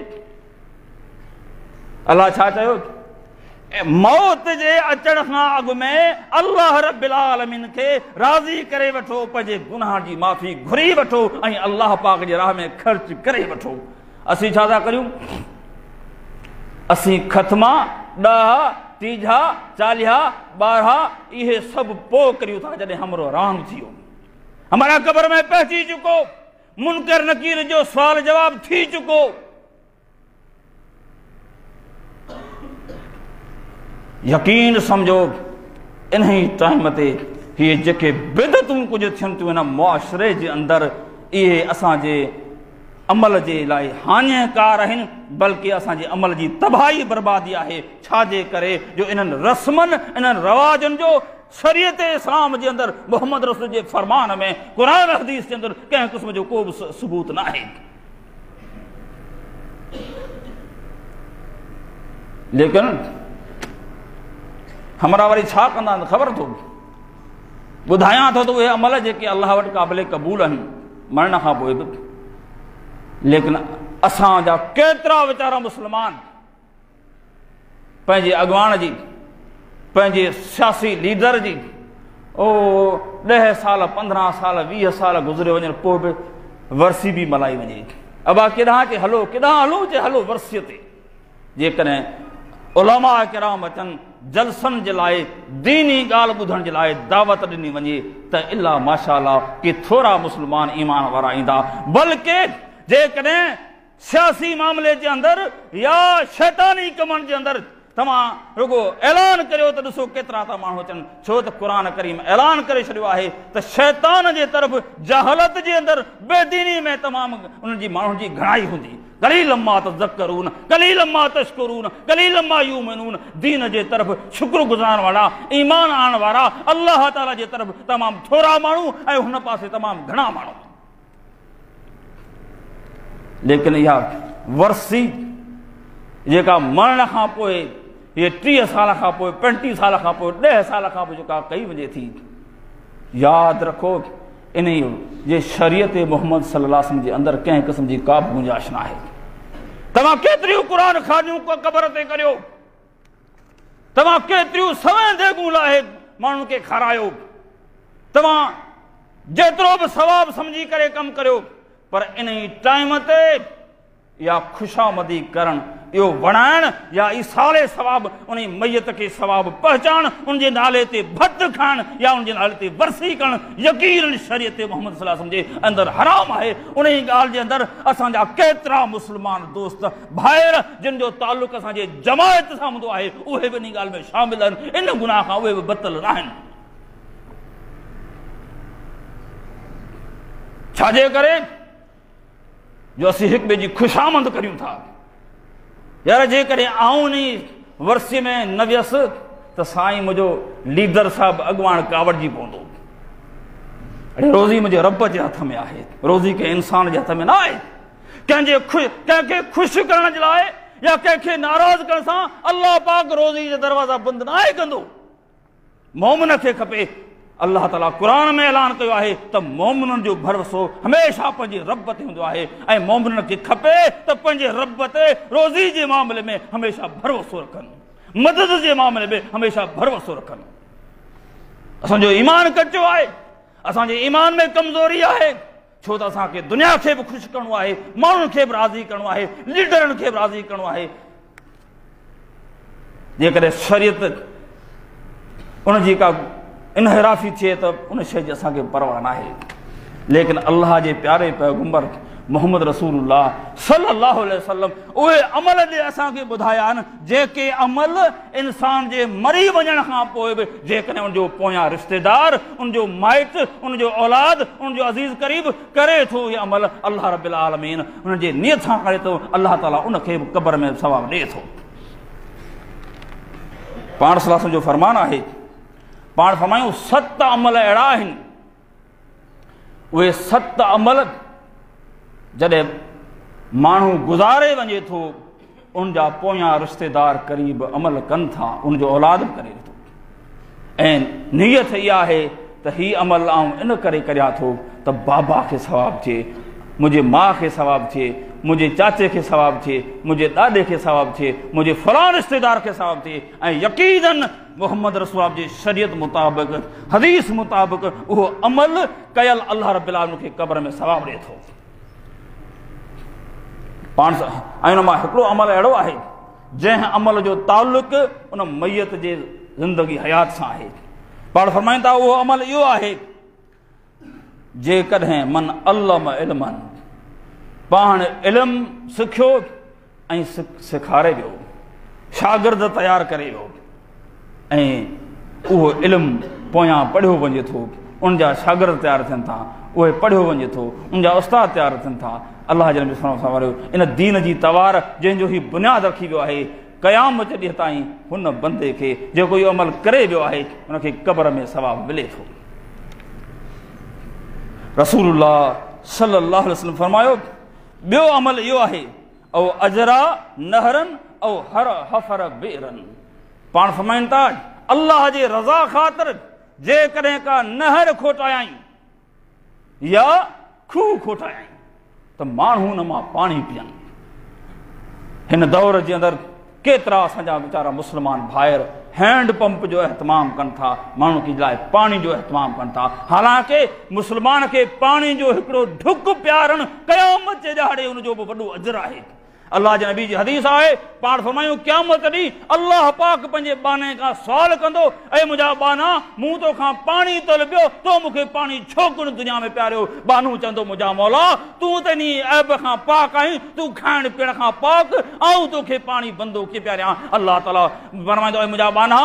अल्लाह छा चयो? मौत जे अचण खां अॻु में अल्लाह रब्बुल आलमीन खे राज़ी करे वठो, पंहिंजे गुनाह जी माफ़ी घुरी वठो ऐं अल्लाह पाक जे राह में ख़र्च करे वठो। असीं छा था करियूं? असीं ख़तमा 10, ٽيجها، چاليها، ٻارها، اهي سڀ پوءِ ڪريون ٿا جڏهن همرو روانو ٿي ويو، همرا قبر ۾ پهچي چڪو، منڪر نڪير جو سوال جواب ٿي چڪو. يقين سمجهو ان ئي ٽائيم تي هي جيڪي بدعتون ڪجهه ٿين ٿيون هن معاشري جي اندر، اهي اسان جي عمل جي لاءِ هاڃيڪار آهن، بلڪه اسان جي عمل جي تباهي بربادي آهي. ڇا جي ڪري جو انهن رسمن، انهن رواجن جو شريعت اسلام جي اندر، محمد رسول جي فرمان ۾، قرآن حديث جي اندر ڪنهن قسم جو ڪو به ثبوت نه آهي. ليڪن همرا وري ڇا ڪندا آهن خبر اٿو؟ ٻڌايان ٿو ته اهي عمل جيڪي الله وٽ قابل قبول آهن مرڻ کان پوءِ به، ليڪن اسان جا ڪيترا ويچارا مسلمان پنهنجي اڳواڻ جي، پنهنجي سياسي ليڊر جي، او 10 سال، 15 سال، 20 سال گذري وڃن پوءِ به ورسي به ملهائي وڃي. ابا ڪيڏانهن؟ چي هلو. ڪيڏانهن هلون؟ چي هلو ورسيءَ تي. جيڪڏهن علماء ڪرام اچن جلسن جي لاءِ، ديني ڳالهه ٻڌڻ جي لاءِ دعوت ڏني وڃي ته الا ماشا الله ڪي ٿورا مسلمان ايمان وارا ايندا. بلڪه جيڪڏهن سياسي معاملي جي اندر يا شيطاني ڪمن جي اندر توهان رڳو اعلان ڪريو ته ڏسو ڪيترا ٿا ماڻهو اچن. ڇو ته قرآن ڪريم اعلان ڪري ڇڏيو آهي ته شيطان جي طرف جهالت جي اندر بيديني ۾ تمام انهن جي ماڻهن جي گهڻائي هوندي. قليل ما تذڪرون، قليل ما تشڪرون، قليل ما يؤمنون. دين جي طرف شڪر گذارڻ وارا، ايمان آڻڻ وارا الله تعاليٰ جي طرف تمام ٿورا ماڻهو ۽ هن پاسي تمام گهڻا ماڻهو. ليڪن اها ورسي جيڪا مرڻ کان پوءِ، اهي 30 سال کان پوءِ، 35 سال کان پوءِ، 10 سال کان پوءِ جيڪا ڪئي وڃي ٿي، ياد رکو ان جي شريعت محمد صلي الله وسلم جي اندر ڪنهن قسم جي ڪا به گنجائش نه آهي. توهان ڪيتريون قرآن خوانيون قبر تي ڪريو، توهان ڪيتريون سوين ديگون لاهي ماڻهن کي کارايو، توهان جيترو به ثواب سمجهي ڪري ڪم ڪريو، پر ان ئي ٽائيم تي يا خوشامدي ڪرڻ، اهو وڻائڻ يا ايصال ثواب، ان ميت کي ثواب پهچائڻ، ان جي نالي تي ڀت کائڻ يا ان جي نالي تي ورسي ڪرڻ يقين شريعت محمد صلي الله جي اندر حرام آهي. ان ئي ڳالهه جي اندر اسان جا ڪيترا مسلمان دوست ڀائر جن جو تعلق اسان جي جماعت سان هوندو آهي، اهي به ان ڳالهه ۾ شامل آهن. ان گناهه کان اهي به بتل نه آهن. ڇا جي ڪري جو اسين هڪ ٻئي جي خوشامد ڪريون ٿا. يار جيڪڏهن آئون ان ورسيءَ ۾ نه ويس ته سائين منهنجو ليڊر صاحب اڳواڻ ڪاوڙجي پوندو. اڙي روزي منهنجي رب جي هٿ ۾ آهي، روزي ڪنهن انسان جي هٿ ۾ نه آهي. ڪنهن کي خوش ڪرڻ جي لاءِ يا ڪنهن کي ناراض ڪرڻ سان الله پاڪ روزي جا دروازا بند نه آهي ڪندو. مومن کي کپي، الله تعاليٰ قرآن ۾ اعلان ڪيو آهي ته مومنن جو ڀروسو هميشه پنهنجي رب تي هوندو آهي ۽ مومنن کي کپي ته پنهنجي رب تي روزي جي معاملي ۾ هميشه ڀروسو رکن، مدد جي معاملي ۾ هميشه ڀروسو رکن. اسان جو ايمان ڪچو آهي، اسان جي ايمان ۾ ڪمزوري آهي، ڇو ته اسان کي دنيا کي به خوش ڪرڻو آهي، ماڻهن کي به راضي ڪرڻو آهي، ليڊرن کي به راضي ڪرڻو آهي. جيڪڏهن شريعت ان جي ڪا انحرافي ٿئي ته ان شيءِ جي اسان کي پرواهه نه آهي، ليڪن الله جي پياري پيغمبر محمد رسول الله صلي الله عليه وسلم اهي عمل جي اسان کي ٻڌايا آهن، جيڪي عمل انسان جي مري وڃڻ کان پوءِ به جيڪڏهن ان جو پويان رشتيدار، ان جو مائٽ، ان جو اولاد، ان جو عزيز قريب ڪري ٿو اهي عمل، الله رب العالمين ان جي نيت سان ڪري ٿو، الله تعاليٰ ان کي به قبر ۾ ثواب ڏئي ٿو. پاڻ صلي الله جو فرمان آهي، پاڻ فرمايون 7 عمل اهڙا آهن، اهي 7 عمل جڏهن ماڻهو گذاري وڃي ٿو ان جا پويان رشتيدار قريب عمل ڪن ٿا، ان جو اولاد به ڪري ٿو. ۽ نيت اها آهي ته هيءُ عمل آئون ان ڪري ڪريان ٿو ته بابا کي ثواب ٿئي، منهنجي ماءُ کي ثواب ٿئي، منهنجي چاچي کي ثواب ٿئي، منهنجي ڏاڏي کي ثواب ٿئي، منهنجي فلاڻ رشتيدار کي ثواب ٿئي. ۽ يقينن محمد رسول جي شريعت مطابق، حديث مطابق اهو عمل ڪيل الله رب العالمين کي قبر ۾ ثواب ڏئي ٿو. پاڻ ۽ هن مان هڪڙو عمل اهڙو آهي जंहिं अमल जो तालुक उन मैयत जे ज़िंदगी हयात सां आहे। पाण फरमाइनि था उहो अमल इहो आहे जेकॾहिं मन अल्लम इल्मन, पाण इल्म सिखियो ऐं सेखारे वियो, शागिर्द तयारु करे वियो ऐं उहो इल्म पोयां पढ़ियो वञे थो, उन जा शागिर्द तयारु थियनि था, उहे पढ़ियो वञे थो, उन जा उस्ताद तयारु थियनि था। अलाह जे नबी सल्लल्लाहु अलैहि इन दीन जी तवार जंहिंजो ही बुनियाद रखी वियो आहे, क़यामत ॾींहं ताईं हुन बंदे खे जेको इहो अमल करे वियो आहे हुनखे क़ब्र में सवाब मिले थो। रसूलुल्लाह सल्लल्लाहु अलैहि वसल्लम फरमायो ॿियो अमल इहो आहे औ अजरा नहरन औ हर हफर बेरन। पाण फरमाइनि था अलाह जे रज़ा ख़ातिर जेकॾहिं का नहर खोटायाई या खूह खोटायाई त माण्हू हुन मां पाणी पीअनि। हिन दौर जे अंदरि केतिरा असांजा वीचारा मुस्लमान भाइर हैंड पंप जो अहतमाम कनि था, माण्हू खे लाइ पाणी जो अहतमाम कनि था। हालांकि मुस्लमान खे पाणी जो हिकिड़ो ढुक पीआरणु क़यामत जे ॾिहाड़े हुनजो बि वॾो अजर आहे। अलाह जे नबी जी हदीस आहे, पाण फरमायूं क़यामत ॾींहुं अलाह पाक पंहिंजे बाने खां सुवाल कंदो, ऐ मुंहिंजा बाना, मूं तोखां पाणी तलबियो, तो मूंखे पाणी छो कोन दुनिया में पीआरियो? बानू चवंदो मुंहिंजा मौला, तूं त इन ऐब खां पाक आहीं, तूं खाइण पीअण खां पाक, आऊं तोखे पाणी बंदो कीअं पीआरियां? अलाह ताला फरमाईंदो ऐ मुंहिंजा बाना,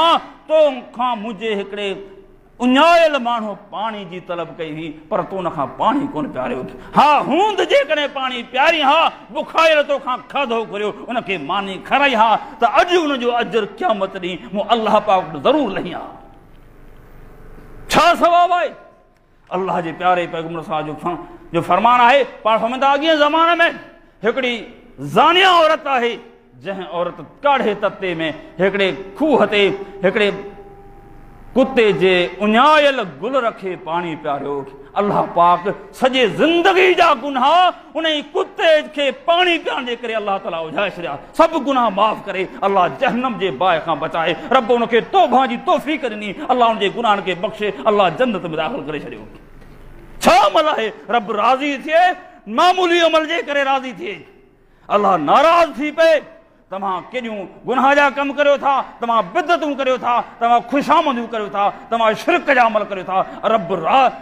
तोखां मुंहिंजे हिकिड़े उञायल माण्हू पाणी जी तलब कई हुई, पर तूं उनखां पाणी कोन पीआरियो। हा, हूंद जेकॾहिं पाणी पीआरी हा, बुखायल तोखां खाधो घुरियो, उनखे मानी खाराई हा, त अॼु उनजो अजर क़यामत ॾींहुं मूं अलाह पाक वटि ज़रूरु लही हा। छा सवाब आहे? अलाह जे प्यारे पैगम्बर साहब जो फरमान आहे, पाण फरमाईंदा अॻिए ज़माने में हिकिड़ी ज़ानिया औरत आहे, जंहिं औरत काढ़े तते में हिकिड़े खूह ते हिकिड़े कुते जे उञायल गुल रखे पाणी पीआरियो। अलाह पाक सॼे ज़िंदगी जा गुनाह उन कुते खे पाणी पीअण जे करे अलाह ताला उझाए छॾिया, सभु गुनाह माफ़ करे, अलाह जहन्नम जे बाहि खां बचाए, रब उनखे तौबा जी तौफ़ीक ॾिनी, अलाह उनजे गुनाहनि खे बख़्शे, अलाह जन्नत में दाख़िल करे छॾियो। छा अमल आहे? रब राज़ी थिए, मामूली अमल जे करे राज़ी थिए, अलाह नाराज़ थी पए। तव्हां केॾियूं गुनाह जा कमु करियो था, तव्हां बिदतूं करियो था, तव्हां ख़ुशामदूं करियो था, तव्हां शिरक जा अमल करियो था, रब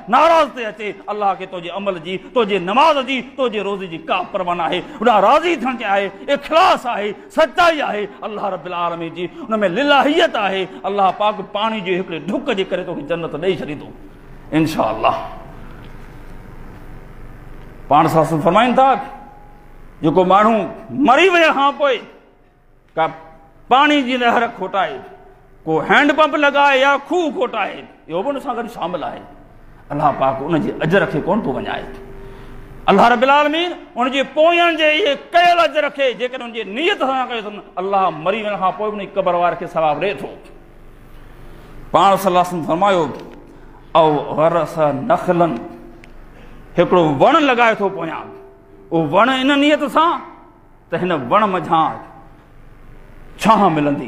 नाराज़ ते अचे, अलाह खे तुंहिंजे अमल जी, तुंहिंजे नमाज़ जी, तुंहिंजे रोज़े जी का परवाह न आहे। हुन राज़ी थियण आहे, इख़लास आहे, सचाई आहे, अलाह रब्बुल आलमीन जी हुन में लिलाहियत आहे। अलाह पाक पाणी जे हिकिड़े ढुक जे करे तोखे जन्नत ॾेई छॾींदो इंशा अलाह। पाण सां फरमाइनि था जेको माण्हू मरी वञण खां पोइ का पाणी जी नहर खोटाए, को हैंड पंप लॻाए या खूह खोटाए, इहो बि हुन सां गॾु शामिलु आहे। अलाह पाक उनजे अजर खे कोन थो वञाए। अलाह रब्बुल आलमीन उनजे पोयनि जे इहे कयल अजर खे जेकॾहिं उनजे नीयत सां कयो अथनि, अलाह मरी वञण खां पोइ उन क़बर वारे खे सवाब ॾिए थो। पाण सल्लल्लाहु अलैहि वसल्लम फरमायो औ गरस नखलन, हिकिड़ो वण लॻाए थो पोयां, उहो वण इन नीयत सां त हिन वण मंझां छां मिलंदी,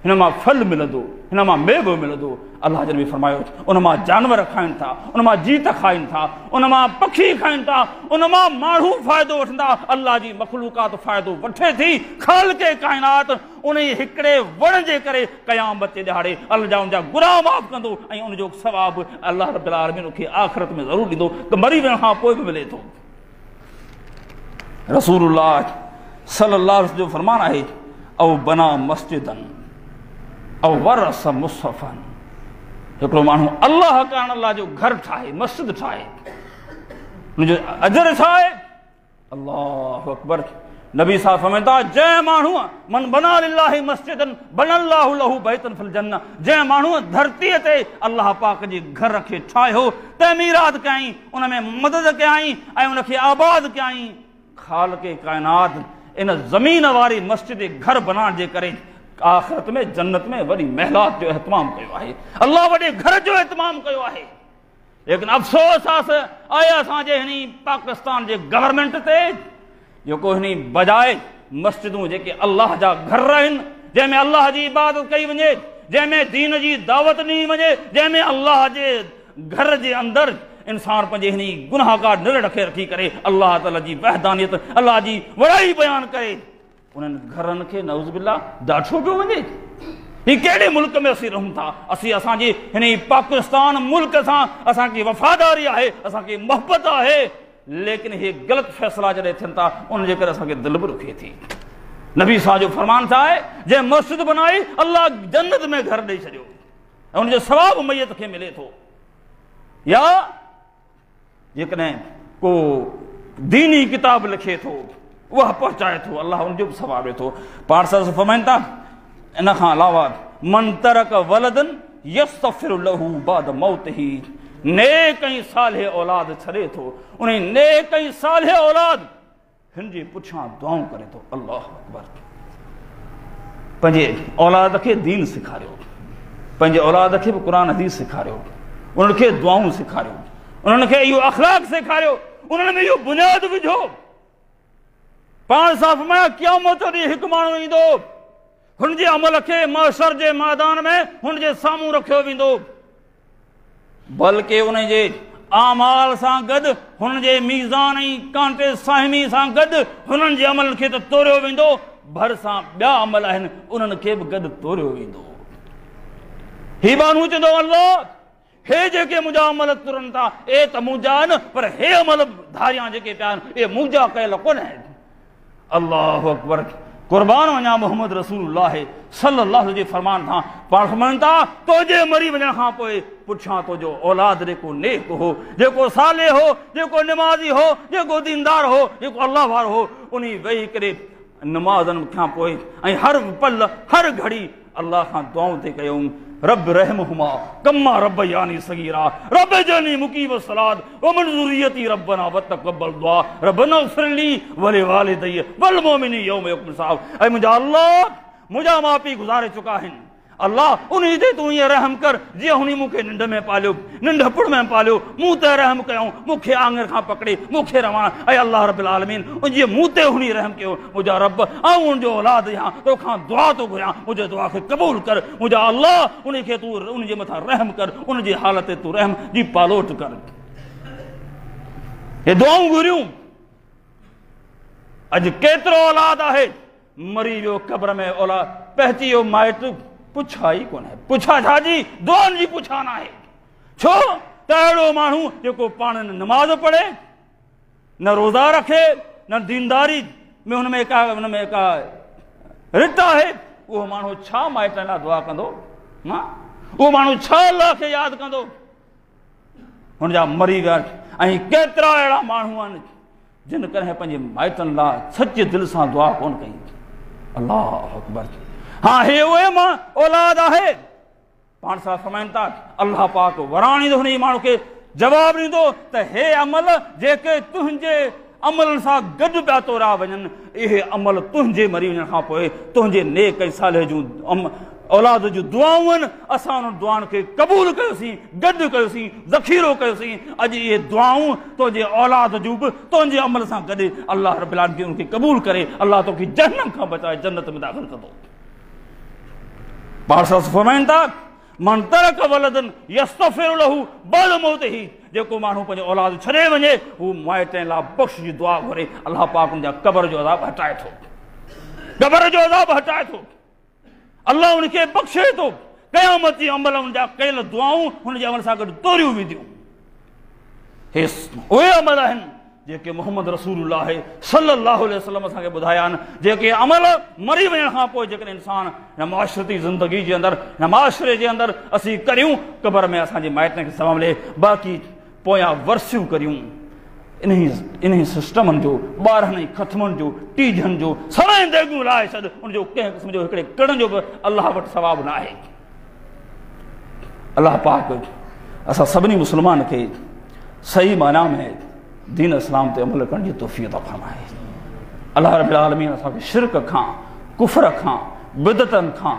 हिन मां फल मिलंदो, हिन मां मेवो मिलंदो। अलाह जे नबी फरमायो उन मां जानवर खाइनि था, उन मां जीत खाइनि था, उन मां पखी खाइनि था, उन मां माण्हू फ़ाइदो वठंदा। अलाह जी मख़लूक़ात फ़ाइदो वठे थी, ख़ालिक़ काइनात उन हिकिड़े वण जे करे क़यामत जे ॾिहाड़े अलाह उनजा गुनाह माफ़ कंदो ऐं उनजो सवाब अलाह रब्बुल आलमीन उनखे आख़िरत में ज़रूरु ॾींदो, त मरी वञण खां पोइ बि मिले थो। रसूलुल्लाह सल्लल्लाहु अलैहि वसल्लम जो फरमान आहे औ बना मस्जिदन औ वरस मुसफ़न, हिकिड़ो माण्हू अलाह कारण अलाह जो घर ठाहे, मस्जिद ठाहे, हुनजो अजर छा आहे? अल्लाहु अकबर। नबी साहब फरमाइनि था जंहिं माण्हूअ मन बना लिल्लाहि मस्जिदन बनल्लाहु लहू बैतन फिल जन्नह, जंहिं माण्हूअ धरतीअ ते अलाह पाक जे घर खे ठाहियो, तमीरात कयाईं, उन में मदद कयाईं ऐं उनखे आबाद कयाईं, ख़ालिक़ काइनात इन ज़मीन वारी मस्जिद घर बनाइण जे करे आख़िरत में जन्नत में वॾी महलात जो अहतमाम कयो आहे, अलाह वॾे घर जो अहतमाम कयो आहे। लेकिन अफ़सोस आहे असांजे हिन पाकिस्तान जे गवर्नमेंट ते, जेको हिन बजाए मस्जिदूं जेके अलाह जा घर आहिनि, जंहिंमें अलाह जी इबादत कई वञे, जंहिंमें दीन जी दावत ॾिनी वञे, जंहिंमें अलाह जे घर जे अंदरि इंसान पंहिंजे हिन गुनाहगार निरड़ खे रखी करे अलाह ताला जी वहदानियत, अलाह जी वॾाई बयानु करे, उन्हनि घरनि खे नउज़ बिल्ला डाठो पियो वञे। हीअ कहिड़े मुल्क में असीं रहूं था? असीं असांजे हिन पाकिस्तान मुल्क सां असांखे वफ़ादारी आहे, असांखे मुहबत आहे, लेकिन हे ग़लति फ़ैसिला जॾहिं थियनि था उनजे करे असांखे दिलि बि रुखे थी। नबी साहब जो फरमान छा आहे, जंहिं मस्जिद बनाई अलाह जन्नत में घर ॾेई छॾियो ऐं हुनजो सवाबु मैयत खे मिले थो। या जेकॾहिं को दीनी किताब लिखे थो उहा पहुचाए थो, अलाह हुनजो बि सवाबु ॾिए थो। पाण सां फरमाइनि था इन खां अलावा मन तरक वलदन यस्तग़फिर लहू बाद मौतिही, नेक ऐं साले औलाद छॾे थो, उन नेक ऐं साले औलाद हिन जे पुठियां दुआऊं करे थो। अल्लाह अकबर। पंहिंजे औलाद खे दीन सेखारियो, पंहिंजे औलाद खे बि क़ुर हदीस सेखारियो, उन्हनि खे दुआऊं सेखारियो, उन्हनि खे इहो अख़लाक सेखारियो, उन्हनि में इहो बुनियाद विझो। पाण सां फरमाया क़यामत ॾींहुं हिकु माण्हू ईंदो, हुनजे अमल खे महशर जे मैदान में हुनजे साम्हूं रखियो वेंदो, बल्कि उनजे आमाल सां गॾु हुनजे मीज़ान ऐं कांटे साहिमी सां गॾु हुननि जे अमल खे त तोड़ियो वेंदो, भरिसां ॿिया अमल आहिनि उन्हनि खे बि गॾु तोड़ियो वेंदो। ही माण्हू चवंदो अल्लाह हे जेके मुंहिंजा अमल तुरनि था ए त मुंहिंजा आहिनि, पर हे अमल धारियां जेके पिया आहिनि इहे मुंहिंजा कयल कोन आहिनि। अल्लाह अकबर। कुर्बान वञा मोहम्मद रसूलुल्लाह सल्लल्लाहु जे फरमान था। पाण फरमाइनि था तुंहिंजे मरी वञण खां पोइ पुठियां तुंहिंजो औलाद जेको नेक हो, जेको साले हो, जेको नमाज़ी हो, जेको दीनदार हो, जेको अल्लाह वारो हो, उन वेही करे नमाज़नि खां पोइ ऐं हर पल हर घड़ी अल्लाह खां दुआऊं ते कयूं, रब रहमहुमा कम्मा रब यानी सगीरा रब जनी मुकीम सलाद व मन ज़ुर्रियती रब्बना व तक़ब्बल दुआ रब्बना इग़फिर ली व लिवालिदैय वल मुमिनी यौम यक़ूमुल हिसाब। ऐ मुंहिंजा अल्लाह, मुंहिंजा माउ पीउ गुज़ारे चुका आहिनि, अल्लाह उन ते तूं ईअं रहम कर जीअं हुन मूंखे निंड में पालियो, नंढपण में पालियो, मूं ते रहम कयूं, मूंखे आङुर खां पकड़े मूंखे रवाना। ऐं अल्लाह रब्बुल आलमीन उनजे मूं ते हुन रहम कयो, मुंहिंजा रब आउं हुनजो औलाद आहियां, तोखां दुआ थो घुरियां, मुंहिंजे दुआ खे क़बूल कर, मुंहिंजा अल्लाह उनखे तूं उनजे मथां रहम कर, उनजी हालत ते तूं रहम जी पालोट कर। हे दुआऊं घुरियूं। अॼु केतिरो औलाद आहे मरी वियो क़ब्र में, औलाद पहुची वियो माइट, पुछा ई कोन्हे, पुछा छाजी दुआनि जी पुछा न आहे। छो त अहिड़ो माण्हू जेको पाण न नमाज़ पढ़े, न रोज़ा रखे, न दीनदारी में हुन में का रिट आहे, उहो माण्हू छा माइटनि लाइ दुआ कंदो? हा, उहो माण्हू छा अल्लाह खे यादि कंदो? हुनजा मरी विया। ऐं केतिरा अहिड़ा माण्हू आहिनि जिन कॾहिं पंहिंजे माइटनि लाइ सचे दिलि सां दुआ कोन कई। अल्लाह अकबर। हाँ, हे उहे मां औलाद आहे। पाण सां फरमाइनि था अल्लाह पाक वराणींदो हुन माण्हू खे, जवाबु ॾींदो त हे अमल जेके तुंहिंजे अमलनि सां गॾु पिया तोड़ा वञनि, इहे अमल तुंहिंजे मरी वञण खां पोइ तुंहिंजे नेक ऐं साले जूं औलाद जूं दुआऊं आहिनि, असां उन्हनि दुआउनि खे क़बूल कयोसीं, गॾु कयोसीं, ज़ख़ीरो कयोसीं। अॼु इहे दुआऊं तुंहिंजे औलाद जूं बि तुंहिंजे अमल सां गॾु अल्लाह रब्बुल आलमीन उनखे क़बूल करे, अल्लाह तोखे जहन्नम खां बचाए जन्नत में दाख़िल कंदो। पाण सां फरमाइनि था मन तरक वलदन यस्तग़फिर लहू बाद मौतिही, जेको माण्हू पंहिंजो औलाद छॾे वञे हू माइटनि लाइ बख़्श जी दुआ घुरे, अल्लाह पाक हुनजा क़ब्र जो अज़ाब हटाए थो, क़ब्र जो अज़ाब हटाए थो, अल्लाह हुनखे बख़्शे थो। क़यामत जी अमल हुनजा कयल दुआऊं हुनजे अमल सां गॾु तोड़ियूं वेंदियूं। हे उहे अमल आहिनि जेके मोहम्मद रसूलुल्लाह सल्लल्लाहु अलैहि वसल्लम असांखे ॿुधाया आहिनि, जेके अमल मरी वञण खां पोइ जेकॾहिं इंसान हिन मुआशरती ज़िंदगी जे अंदरि, हिन मुआशरे जे अंदरि असीं करियूं, क़ब्र में असांजे माइटनि खे सवाब मिले। बाक़ी पोयां वरसियूं करियूं इन सिस्टमनि जो, ॿारहनि ऐं ख़तमनि जो, टीजनि जो, सभई देगूं लाहे छॾ, उनजो कंहिं क़िस्म जो हिकिड़े कण जो बि अल्लाह वटि सवाबु न आहे। अल्लाह पाक असां सभिनी मुस्लमान खे सही माना में दीन इस्लाम ते अमल करण जी तौफ़ीक़ अता फरमाए। अल्लाह रब्बुल आलमीन असांखे शिरक खां, कुफ्र खां, बिदतनि खां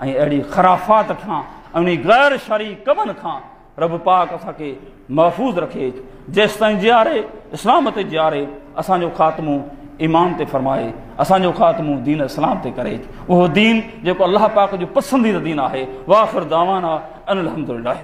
ऐं अहिड़ी ख़राफ़ात खां ऐं उन ग़ैर शरी कमनि खां रब पाक असांखे महफ़ूज़ रखे। जेसि ताईं जीआरे इस्लाम ते जीआरे, असांजो ख़ातिमो ईमान ते फरमाए, असांजो ख़ातिमो दीन इस्लाम ते करे, उहो दीन जेको अल्लाह पाक जो पसंदीदा दीन आहे। वाख़िर दावाना अनिल हम्दुलिल्लाह।